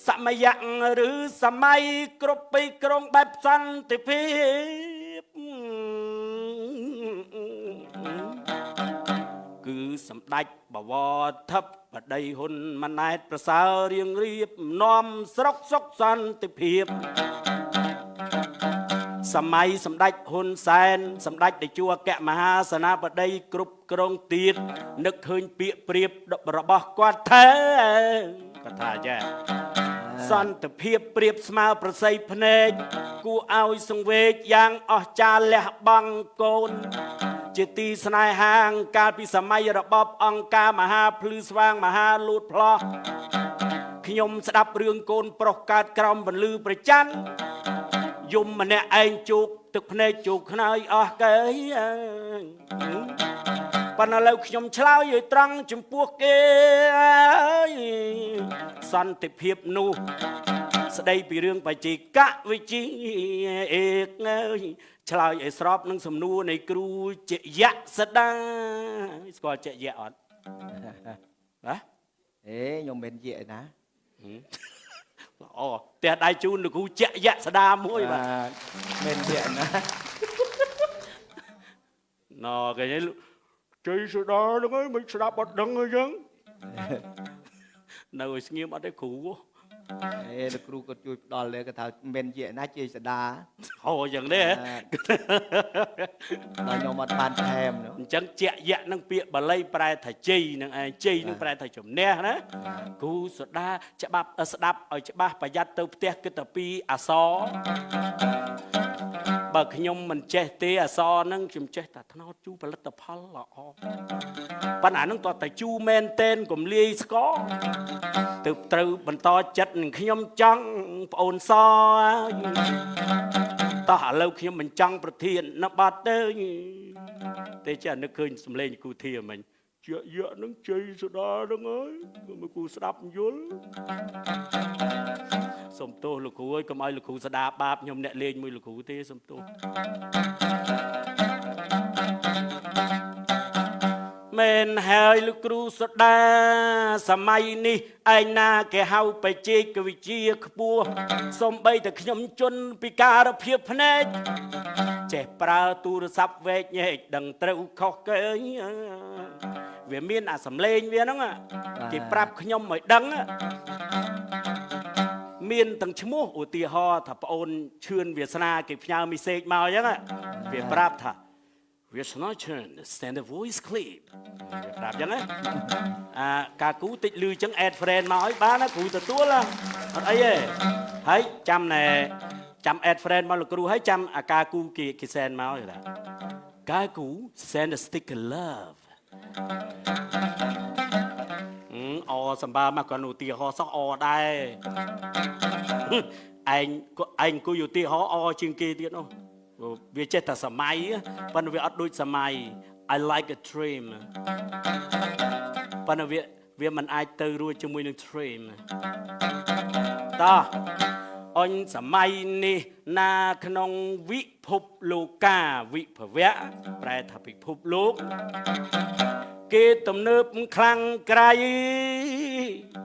សមយៈឬសម័យគ្រប់ពីក្រុងបែបសន្តិភាពគឺសម្ដេចបវរធិបតីហ៊ុនម៉ាណែតប្រសើររៀងរៀបនាំស្រុកសុខសន្តិភាពសម័យសម្ដេចហ៊ុនសែនសម្ដេចតេជោអគ្គមហាសេនាបតីគ្រប់គ្រងទៀតនឹកឃើញពាក្យប្រៀបរបស់គាត់ថាគាត់ថាចាសន្តិភាពប្រៀបស្មើប្រស័យភ្នែកគួរឲ្យសង្វេគយ៉ាងអស្ចារ្យលះបង់កូនជាទីស្នេហាកាលពីសម័យរបបអង្គការមហាភ្លឺស្វាងមហាលូតផ្លោះខ្ញុំស្ដាប់រឿងកូនប្រុសកើតក្រោមបន្លឺប្រច័នយំម្នាក់ឯងជោគទឹកភ្នែកជោគខ្នើយអស់កេប៉ុន្តែឥឡូវខ្ញុំឆ្លើយឲ្យត្រង់ចំពោះគេសន្តិភាពនោះស្ដីពីរឿងបច្ចេកវិទ្យាអេកអើយឆ្លើយឲ្យស្របនឹងសំណួរនៃគ្រូជាយៈសដាស្គាល់ជាយៈអត់ណាអេខ្ញុំមិនយៈណាល្អផ្ទះដៃជូនលោកគ្រូជាយៈសដាមួយបាទមិនយៈណាណគេជ័យសដាហ្នឹងឯងមិនស្ដាប់អត់ដឹងអីចឹងនៅឲ្យស្ងៀមអត់ទេគ្រូអេលោកគ្រូគាត់ជួយផ្ដល់เลยគាត់ថាមិនយៈណាជ័យសដាហូយ៉ាងនេះដល់ខ្ញុំអត់បានថែមអញ្ចឹងជាយៈនឹងពាក្យបាលីប្រែថាជ័យនឹងឯងជ័យនឹងប្រែថាជំនះណាគ្រូសដាច្បាប់ស្ដាប់ឲ្យច្បាស់ប្រយ័ត្នទៅផ្ទះគិតតែពីអសរបើខ្ញុំមិនចេះទេអសរនឹងខ្ញុំចេះតែថ្នោតជូរផលិតផលល្អប៉ុន្តែអានឹងតតែជូរមែនតែនកុំលាយស្ករទើបត្រូវបន្តចិត្តនឹងខ្ញុំចង់ប្អូនសតោះឥឡូវខ្ញុំមិនចង់ប្រធាននៅបាត់ទេទេចេះនឹកឃើញសំឡេងគូធាមិញជាយៈនឹងជ័យសដានឹងអើយមកគូស្ដាប់យល់សូមទោសលោកគ្រូអើយកុំឲ្យលោកគ្រូស្ដាបាបខ្ញុំអ្នកលេងមួយលោកគ្រូទេសូមទោសមែនហើយលោកគ្រូសដាសម័យនេះឯងណាគេហៅបច្ចេកវិទ្យាខ្ពស់សំបីតែខ្ញុំជន់ពិការភាពភ្នែកចេះប្រើទូរស័ព្ទវែកញែកដឹងត្រូវខុសគេវាមានអាសំឡេងវាហ្នឹងគេប្រាប់ខ្ញុំឲ្យដឹងមានទាំងឈ្មោះឧទាហរណ៍ថាប្អូនឈឿនវាសនាគេផ្ញើមីសេចមកអញ្ចឹងវាប្រាប់ថាវាសនាឈឿន send a voice clip វាប្រាប់អញ្ចឹងណាអាកាគូតិចលឺអញ្ចឹង add friend មកឲ្យបានណាគ្រូទទួលអត់អីទេហើយចាំណែចាំ add friend មកលោកគ្រូហើយចាំអាកាគូគេ send មកគេថាកាគូ send a sticker love អសម្បើមកគាត់ឧទាហរណ៍សោះអដែរឯងឯងអង្គុយឧទាហរណ៍អជាងគេទៀតនោះវាចេះតែសម័យប៉ុន្តែវាអត់ដូចសម័យ I like a dream ប៉ុន្តែវាមិនអាចទៅរួចជាមួយនឹង dream តោះអញសម័យនេះណាក្នុងវិភពលោកាវិភវៈប្រែថាពិភពលោកគេទំនើបខ្លាំងក្រៃ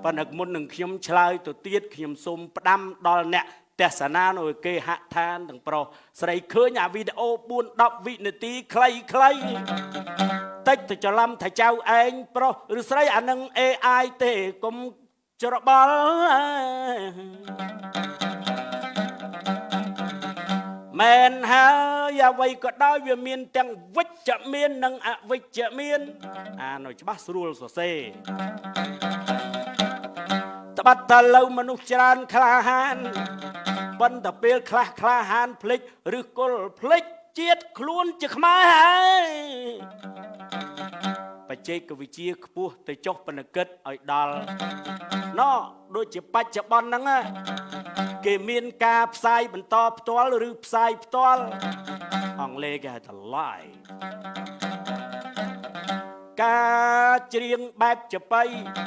ប៉ុន្តែមុននឹងខ្ញុំឆ្លើយទៅទៀតខ្ញុំសូមផ្ដាំដល់អ្នកទស្សនានៅគេហដ្ឋានទាំងប្រុសស្រីឃើញអាវីដេអូ4 10វិនាទីខ្លីខ្លីតិចទៅច្រឡំថាចៅឯងប្រុសឬស្រីអានឹង AI ទេកុំច្របល់មែនហើយអ្វីក៏ដោយវាមានទាំងវិជ្ជមាននិងអវិជ្ជមានអានឲ្យច្បាស់ស្រួលសរសេរត្បិតតែលើមនុស្សច្រើនក្លាហានប៉ុន្តែពេលខ្លះក្លាហានភ្លេចឬគល់ភ្លេចជាតិខ្លួនជាខ្មែរហើយ បច្ចេកវិទ្យាខ្ពស់ទៅចុះពណគិតឲ្យដល់ណដូចជាបច្ចុប្បន្នហ្នឹងណាគេមានការផ្សាយបន្តផ្ទាល់ឬផ្សាយផ្ទាល់អង់គ្លេសគេហៅថា live ការច្រៀងបែបចាប៉ី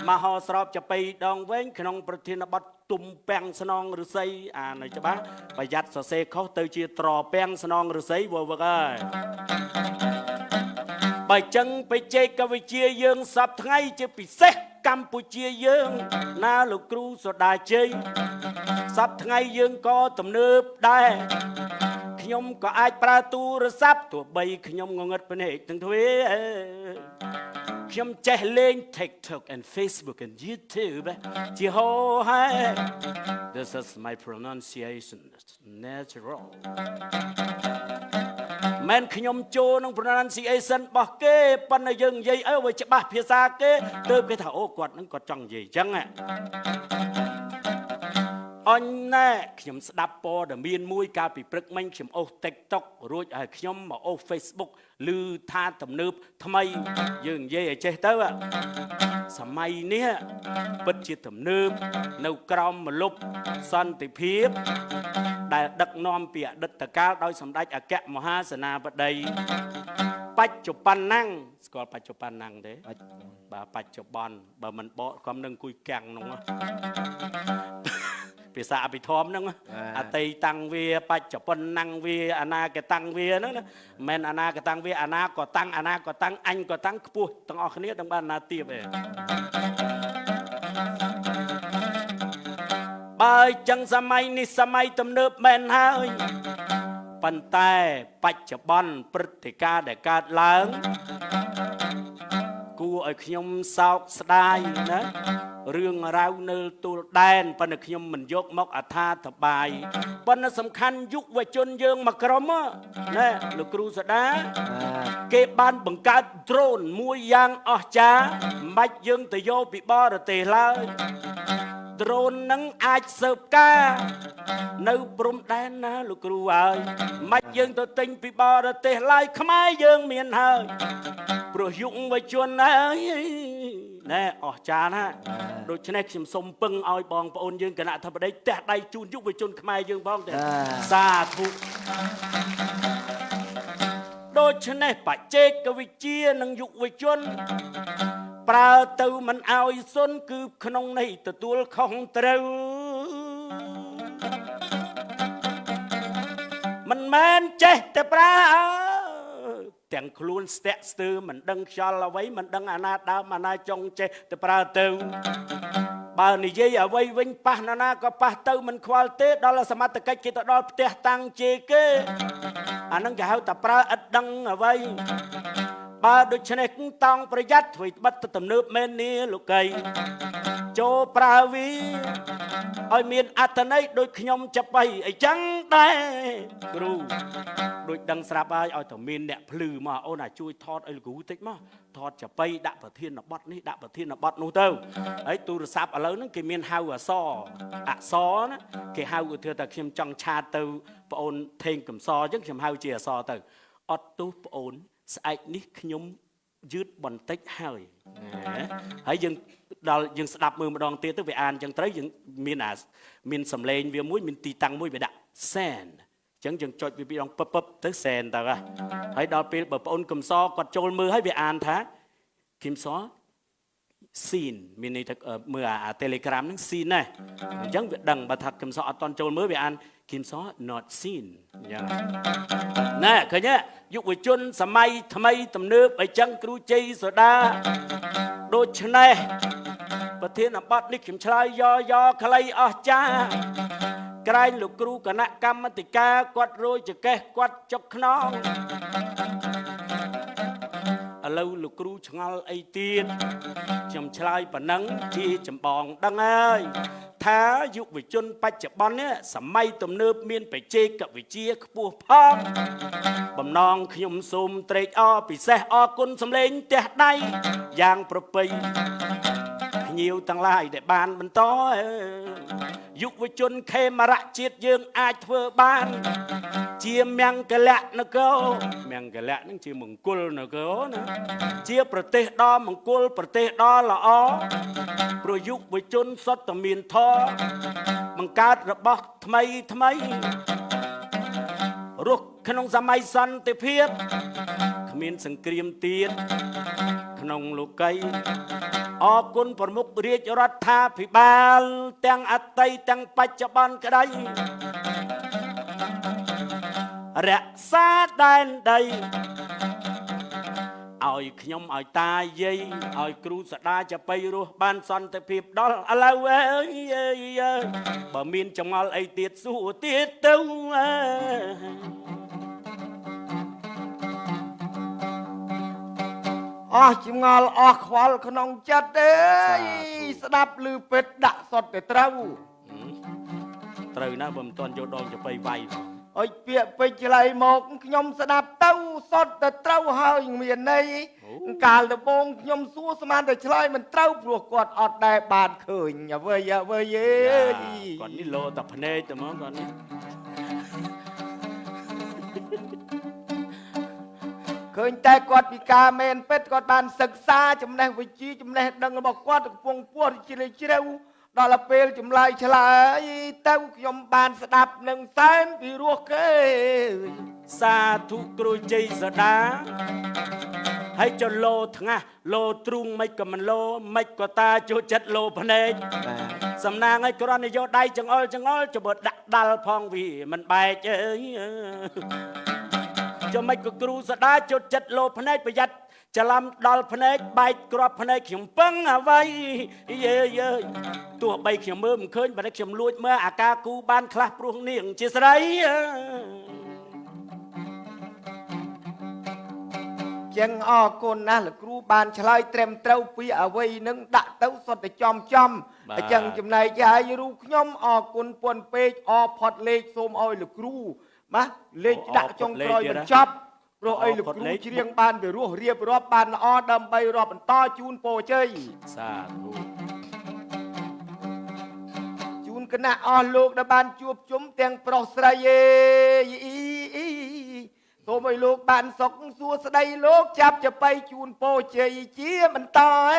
មហោស្រពចាប៉ីដងវែងក្នុងប្រធានបទទុំពាំងស្នងឫស្សីអានឲ្យច្បាស់ប្រយ័ត្នសរសេរខុសទៅជាត្រពាំងស្នងឫស្សីវវឹកហើយបើចឹងបច្ចេកវិទ្យាយើងសប្តាហ៍ថ្ងៃជាពិសេសកម្ពុជាយើងណាលោកគ្រូសូដាជ័យសប្តាហ៍ថ្ងៃយើងក៏ទំនើបដែរខ្ញុំក៏អាចប្រើទូរស័ព្ទទោះបីខ្ញុំងងឹតភ្នែកទាំងទ្វេខ្ញុំចេះលេង TikTok and Facebook and YouTube ជាហោហែ This is my pronunciation. It's natural មិនខ្ញុំចូលក្នុង pronunciation របស់គេប៉ុន្តែយើងនិយាយអីវាច្បាស់ភាសាគេទើបគេថាអូគាត់ហ្នឹងគាត់ចង់និយាយអញ្ចឹងអញណែខ្ញុំស្ដាប់ព័ត៌មានមួយកាលពីព្រឹកមិញខ្ញុំអូស TikTok រួចហើយខ្ញុំមកអូស Facebook ឮថាទំនើបថ្មីយើងនិយាយឲ្យចេះទៅសម័យនេះពិតជាទំនើបនៅក្រោមម្លប់សន្តិភាពដែលដឹកនាំពីអតីតកាលដោយសម្ដេចអគ្គមហាសេនាបតីបច្ចុប្បន្នហ្នឹងស្គាល់បច្ចុប្បន្នហ្នឹងទេបាទបច្ចុប្បន្នបើមិនបកក៏នឹងអង្គុយកាំងនោះភាសាអភិធម្មហ្នឹងអតីតាំងវាបច្ចុប្បន្នហ្នឹងវាអនាគតាំងវាហ្នឹងណាមិនអនាគតាំងវាអនាក៏តាំងអនាក៏តាំងអញក៏តាំងខ្ពស់ទាំងអស់គ្នាដឹងបានណាទៀបឯងបើចឹងសម័យនេះសម័យទំនើបមែនហើយប៉ុន្តែបច្ចុប្បន្នព្រឹត្តិការណ៍ដែលកើតឡើងគួរឲ្យខ្ញុំសោកស្ដាយណារឿងរ៉ាវនៅទួលដែនប៉ុន្តែខ្ញុំមិនយកមកអត្ថាធិប្បាយប៉ុន្តែសំខាន់យុវជនយើងមកក្រុមណែលោកគ្រូសដាគេបានបង្កើត drone មួយយ៉ាងអស្ចារ្យមិនបាច់យើងទៅយកពីបរទេសឡើយ drone នឹងអាចស៊ើបការនៅព្រំដែនណាលោកគ្រូហើយមិនយើងទៅទិញពីបរទេសឡើយខ្មែរយើងមានហើយព្រោះយុវជនហើយណែអស្ចារ្យណាស់ដូច្នេះខ្ញុំសូមពឹងឲ្យបងប្អូនយើងគណៈធិបតីទះដៃជូនយុវជនខ្មែរយើងផងទេសាធុដូច្នេះបច្ចេកវិទ្យានិងយុវជនប្រើទៅមិនឲ្យសុនគឺក្នុងនេះទទួលខុសត្រូវមិនមែនចេះតែប្រើទាំងខ្លួនស្ទាក់ស្ទើរមិនដឹងខ្យល់អ្វីមិនដឹងអាណាដើមអាណាចុងចេះតែប្រើទៅបើនិយាយអ្វីវិញប៉ះនរណាក៏ប៉ះទៅមិនខ្វល់ទេដល់សមត្ថកិច្ចគេទៅដល់ផ្ទះតាំងជេរគេអានឹងគេហៅតែប្រើឥតដឹងអ្វីបើដូច្នេះតោងប្រយ័ត្នធ្វើបិទទំនើបមែននេះលោកីចូលប្រើវាឲ្យមានអត្ថន័យដូចខ្ញុំចាប់បីអីចឹងដែរគ្រូដូចដឹងស្រាប់ហើយឲ្យតែមានអ្នកភ្លឺមកអូនអាជួយថតឲ្យលោកគ្រូតិចមកថតចាប៉ីដាក់ប្រធានបទនេះដាក់ប្រធានបទនោះទៅហើយទូរស័ព្ទឥឡូវហ្នឹងគេមានហៅអសអសណាគេហៅឧទាហរណ៍ថាខ្ញុំចង់ឆាតទៅប្អូនថេងកំសអញ្ចឹងខ្ញុំហៅជាអសទៅអត់ទោសប្អូនស្អែកនេះខ្ញុំយឺតបន្តិចហើយហើយយើងដល់យើងស្ដាប់មើលម្ដងទៀតទៅវាអានអញ្ចឹងត្រូវយើងមានអាមានសំឡេងវាមួយមានទីតាំងមួយវាដាក់ send អញ្ចឹងយើងចុចវាពីរដងពឹបពឹបទៅ send ទៅហើយដល់ពេលបើប្អូនកំសគាត់ចូលមើលហើយវាអានថាគឹមស seen មានន័យថាមើលអា Telegram ហ្នឹង seen ណាអញ្ចឹងវាដឹងបើថាគឹមសអត់តន់ចូលមើលវាអានគឹមស not seen អញ្ចឹងណែឃើញទេយុវជនសម័យថ្មីទំនើបអញ្ចឹងគ្រូជ័យសូដាដូច្នេះប្រធានបទនេះខ្ញុំឆ្លើយយ៉យ៉ខ្លីអស្ចារ្យក្រែងលោកគ្រូគណៈកម្មាធិការគាត់រយចកេះគាត់ចុកខ្នងឥឡូវលោកគ្រូឆ្ងល់អីទៀតខ្ញុំឆ្លើយប៉ុណ្ណឹងជាចម្បងដឹងហើយថាយុវជនបច្ចុប្បន្ននេះសម័យទំនើបមានបច្ចេកវិទ្យាខ្ពស់ផងបំណងខ្ញុំសូមត្រេកអរពិសេសអរគុណសម្លេងទះដៃយ៉ាងប្រពៃភ្ញៀវទាំងឡាយដែលបានបន្តយុវជនខេមរៈជាតិយើងអាចធ្វើបាន ជាមង្គលៈនគរមង្គលៈនឹងជាមង្គលនគរណាជាប្រទេសដ៏មង្គលប្រទេសដ៏ល្អប្រយុវជនសុទ្ធតែមានធម៌បង្កើតរបស់ថ្មីថ្មីរស់ក្នុងសម័យសន្តិភាពគ្មានសង្គ្រាមទៀតក្នុងលោកីអរគុណប្រមុខរាជរដ្ឋាភិបាលទាំងអតីតទាំងបច្ចុប្បន្នក្តីរក្សាដែនដីឲ្យខ្ញុំឲ្យតាយាយឲ្យគ្រូសដាចាប៉ីរស់បានសន្តិភាពដល់ឥឡូវអើយបើមានចម្ងល់អីទៀតសួរទៀតទៅអស់ចម្ងល់អស់ខ្វល់ក្នុងចិត្តទេស្ដាប់ឮពេតដាក់សុទ្ធតែត្រូវត្រូវណាស់បើមិនទាន់យកដងចាប៉ីវាយអុយពាក្យពេចឆ្លៃមកខ្ញុំស្ដាប់ទៅសុទ្ធតែត្រូវហើយមានន័យកាលដំបូងខ្ញុំសួរស្មានតែឆ្លើយមិនត្រូវព្រោះគាត់អត់ដែលបានឃើញអ្វីអ្វីទេគាត់នេះលោតែភ្នែកតែហ្មងគាត់នេះឃើញតែគាត់ពិការមែនពិតគាត់បានសិក្សាចំណេះវិជ្ជាចំណេះដឹងរបស់គាត់កំពុងពោះជ្រាលជ្រៅដល់ពេលចម្លើយឆ្លើយទៅខ្ញុំបានស្ដាប់នឹងសែនពីរោះគេសាធុគ្រូជ័យសដាហើយចលោថ្ងាស់លោទ្រូងមិនក៏មិនលោមិនក៏តាចូលចិត្តលោភ្នែកសំណាងឲ្យគ្រាន់តែយកដៃចង្អុលចង្អុលចបើដាក់ដាល់ផងវាមិនបែកអើយចុះមិនក៏គ្រូសដាចូលចិត្តលោភ្នែកប្រយ័ត្នច្រឡំដល់ភ្នែកបែកក្របភ្នែកខ្ញុំពឹងអ្វីយេយេទោះបីខ្ញុំមើលមិនឃើញបើខ្ញុំលួចមើលអាការគូបានខ្លះព្រោះនាងជាស្រីចឹងអរគុណណាស់លោកគ្រូបានឆ្លើយត្រឹមត្រូវពីអ្វីនឹងដាក់ទៅសុទ្ធតែចំចំអញ្ចឹងចំណែកហើយរូបខ្ញុំអរគុណពន់ពេកអផុតលេខសូមឲ្យលោកគ្រូបាទលេខដាក់ចុងក្រោយបញ្ចប់ព្រោះអីលោកគ្រូច្រៀងបានពីរោះរៀបរាប់បានល្អដើម្បីរាប់បន្តជូនពរជ័យសាធុជូនគណៈអស់លោកដែលបានជួបជុំទាំងប្រុសស្រីអេសូមឲ្យលោកបានសុខសួស្តីលោកចាប់ចបៃជូនពរជ័យជាបន្តអ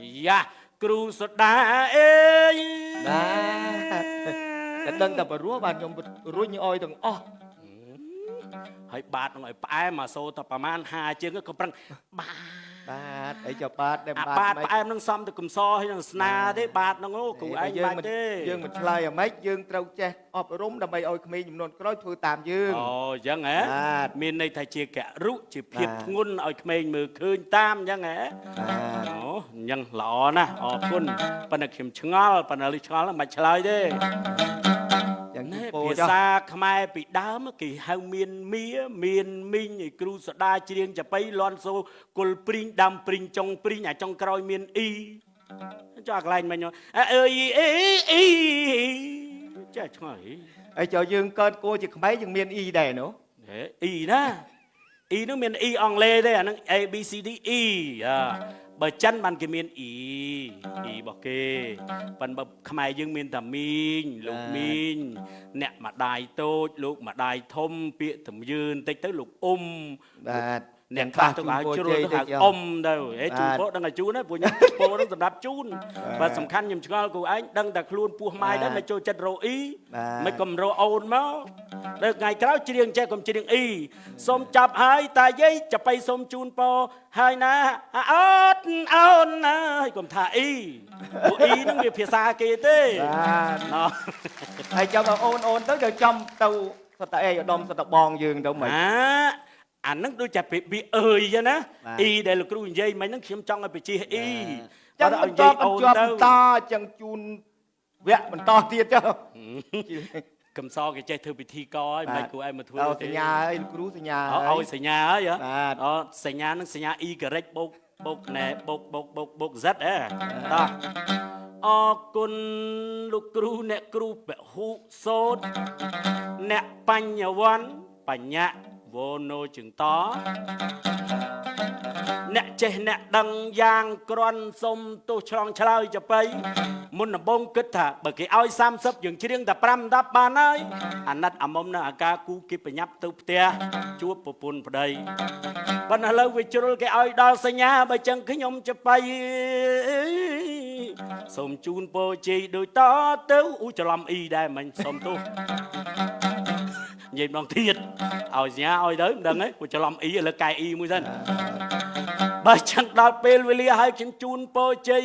េយ៉ាគ្រូសដាអេបាទតែដឹងតែបរោះបាទខ្ញុំរុញឲ្យទាំងអស់ហើយបាទនឹងឲ្យផ្អែមមកសូតែប្រហែល5ជាងក៏ប្រឹងបាទបាទអីចុះបាទដែលបាទផ្អែមនឹងសំទៅកំសហើយនឹងស្នាទេបាទនឹងអូគ្រូឯងបាទទេយើងមិនឆ្លើយអាម៉េចយើងត្រូវចេះអប់រំដើម្បីឲ្យក្មេងចំនួនក្រោយធ្វើតាមយើងអូអញ្ចឹងហ៎មានន័យថាជាករុជាភាពធ្ងន់ឲ្យក្មេងមើលឃើញតាមអញ្ចឹងហ៎អូអញ្ចឹងល្អណាស់អរគុណប៉ុន្តែខ្ញុំឆ្ងល់ប៉ុន្តែលឺឆ្ងល់មិនឆ្លើយទេភាសាខ្មែរពីដើមគេហៅមានមៀមានមីងឲ្យគ្រូសដាច្រៀងចាប៉ីលន់សូគុលព្រីងដាំព្រីងចុងព្រីងអាចុងក្រោយមានអ៊ីចុះអាកន្លែងមិញអើយអ៊ីអ៊ីចេះឆ្ងល់អីចុះយើងកើតគោជាខ្មែរយើងមានអ៊ីដែរនោះអ៊ីណាអ៊ីនោះមានអ៊ីអង់គ្លេសទេអាហ្នឹង A B C D E បើចិនបានគេមានអ៊ីអ៊ីរបស់គេប៉ុន្តែបើខ្មែរយើងមានតែមីងលោកមីងអ្នកម្ដាយតូចលោកម្ដាយធំពាក្យទំយឺនតិចទៅលោកអ៊ំបាទអ្នកខ្លះទៅឲ្យជ្រុលទៅហៅអ៊ំទៅហេជូនពោដឹងតែជូនហើយព្រោះខ្ញុំពោនឹងសម្រាប់ជូនបើសំខាន់ខ្ញុំឆ្ងល់គ្រូឯងដឹងតែខ្លួនពោះម៉ាយដែរមិនចូលចិត្តរោអ៊ីមិនកុំរោអូនមកដល់ថ្ងៃក្រោយច្រៀងចេះកុំច្រៀងអ៊ីសូមចាប់ហើយតាយាយចាប៉ីសូមជូនពោហើយណាអត់អូនណាហើយកុំថាអ៊ីព្រោះអ៊ីនឹងវាភាសាគេទេបាទហើយចាំអូនអូនទៅចាំទៅសតអេឧត្តមសតបងយើងទៅមិនអាហ្នឹងដូចតែពាក្យអើយចឹងណាអ៊ីដែលលោកគ្រូនិយាយមិញហ្នឹងខ្ញុំចង់ឲ្យបញ្ជាអ៊ីចឹងឲ្យនិយាយអូនទៅបន្តចឹងជូនវគ្គបន្តទៀតចុះកំសគេចេះធ្វើពិធីកហើយមិនគ្រូឯងមកធ្វើទេសញ្ញាហើយលោកគ្រូសញ្ញាឲ្យសញ្ញាហើយអូសញ្ញានឹងសញ្ញា Y បូកបូកណែបូកបូកបូកបូក Z ហ៎តោះអរគុណលោកគ្រូអ្នកគ្រូពហុសូត្រអ្នកបញ្ញវន្តបញ្ញាវណូជើងត អ្នកចេះអ្នកដឹងយ៉ាងក្រាន់ សុំទោសឆ្លងឆ្លើយចបៃ មុនដំបងគិតថាបើគេឲ្យ30 យើងច្រៀងតែ5 10បានហើយ អាណិតអាមុំនៅអាការគូ គេប្រញាប់ទៅផ្ទះជួបប្រពន្ធប្តី ប៉ុន្តែឥឡូវវាជ្រុល គេឲ្យដល់សញ្ញា បើចឹងខ្ញុំចបៃសូមជូនពរជ័យដូចតទៅ។ អូ ច្រឡំអ៊ីដែរមិញ សូមទោស និយាយម្ដងទៀត ឲ្យសញ្ញាឲ្យទៅមិនដឹងទេ ព្រោះច្រឡំអ៊ី ឥឡូវកែអ៊ីមួយសិន។ បើចឹងដល់ពេលវេលាហើយ ខ្ញុំជូនពរជ័យ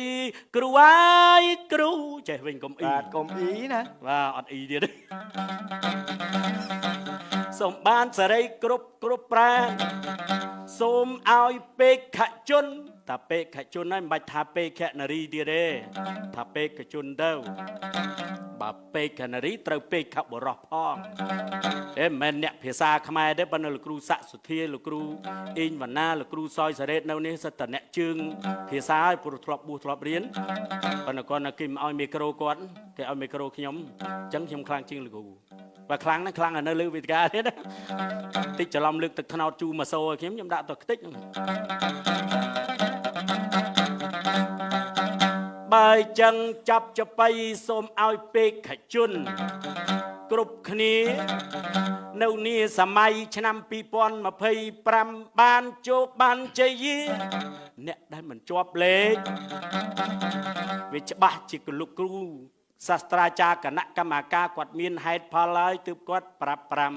គ្រូ ហើយគ្រូចេះវិញ កុំអ៊ី បាទ កុំអ៊ីណា បាទ អត់អ៊ីទៀត។ សូមបានសេរីគ្រប់គ្រប់ប្រាណ សូមឲ្យពេកខជន តាពេកខជនហើយ មិនបាច់ថាពេកខនារីទៀតទេ ថាពេកខជនទៅ បើពេកខនារីត្រូវពេកខបរោះផង អេមិនមែនអ្នកភាសាខ្មែរទេ ប៉ុន្តែលោកគ្រូស័កសុធា លោកគ្រូអេងវណ្ណា លោកគ្រូសយសារ៉េតនៅនេះ សិតតែអ្នកជើងភាសាហើយ ព្រោះធ្លាប់បួសធ្លាប់រៀន ប៉ុន្តែគាត់នៅគេមិនឲ្យមីក្រូគាត់ គេឲ្យមីក្រូខ្ញុំ អញ្ចឹងខ្ញុំខ្លាំងជាងលោកគ្រូ បើខ្លាំងណាស់ ខ្លាំងនៅលើវេទិកាទៀតណា តិចច្រឡំលើកទឹកថ្នោតជូរម៉ាសូឲ្យខ្ញុំ ខ្ញុំដាក់ទៅខ្ទេចហ្នឹង។ បើចឹងចាប់ចបៃ សូមឲ្យពេកខជនគ្រប់គ្នានៅនាសម័យឆ្នាំ2025 បានជោគបានជ័យ អ្នកដែលមិនជាប់លេខវាច្បាស់ជាលោកគ្រូសាស្ត្រាចារ្យគណៈកម្មការគាត់មានហេតុផលហើយ ទើបគាត់ប្រាប់ប្រាំ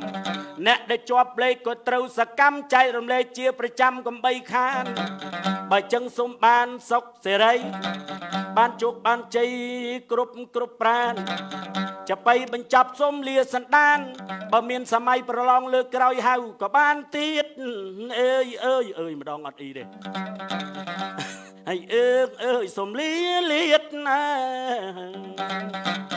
អ្នកដែលជាប់លេខក៏ត្រូវសកម្មចែករំលែកជាប្រចាំ កំបីខាន។ បើចឹងសូមបានសុខសេរី បានជោគបានជ័យគ្រប់គ្រប់ប្រាន ចបៃបញ្ចប់សូមលាសន្តាន បើមានសម័យប្រឡងលើកក្រោយហៅក៏បានទៀត។ អើយអើយអើយ ម្ដងអត់អីទេហើយ អើអើយ សូមលាលាតណា។